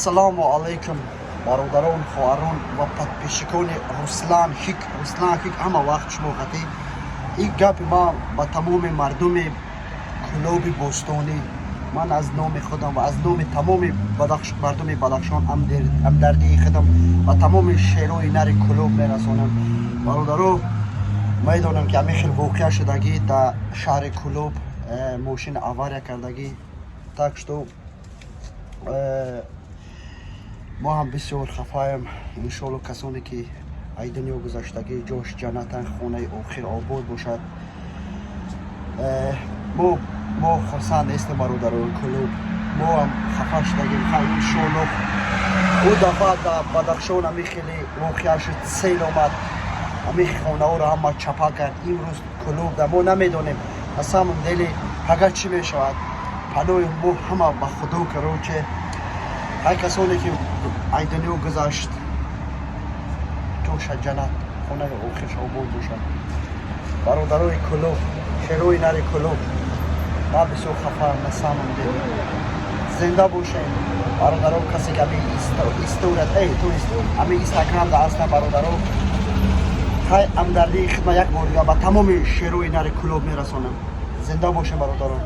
Ассалому алайкум, бародарон, хоҳарон ва подписчикони Руслан Хик. Руслан Хик ҳама вақт шумо қатӣ. Ин гапи ман ба тамоми мардуми Кӯлоби бостонӣ. Ман аз номи худам ва аз номи тамоми мардуми Бадахшон ҳамдардии худам ба тамоми шерои нари Кӯлоб мерасонам. Бародаро, медонам, ки ҳамин хел воқеа шудагӣ дар шаҳри Кӯлоб, мошин авария кардагӣ. Так что мо ҳам бисёр хафаем. Иншоалло, касоне ки ай дунё гузаштагӣ, ҷош ҷаннатан, хонаи охир обод бошад. Мо хурсанд нестем, бародарои Кӯлоб, мо ҳам хафа шудагим. Хай, иншоалло, ӯ дафъа дар Бадахшон ҳамин хеле воқеа шуд, сел омад, ҳамин хонаҳоро ҳама чапа кард. Имрӯз Кӯлоб да мо намедонем, на самом деле, агар чӣ мешавад. Паноҳи мо ҳама ба Худо. Короче, ҳар касоне ки ай дунё гузашт, ҷоша ҷаннат, хонаи охирш обод бошад. Бародарои Кӯлоб, шерои нари Кӯлоб, ман бисёр хафаам, на самом деле. Зинда бошем, бародаро. Касе ки ҳамин история, то есть ҳамин Инстаграм да ҳастам, бародаро, хай, ҳамдардии хидма як бор дига ба тамоми шерои нари Кӯлоб мерасонам. Зинда бошем, бародаро.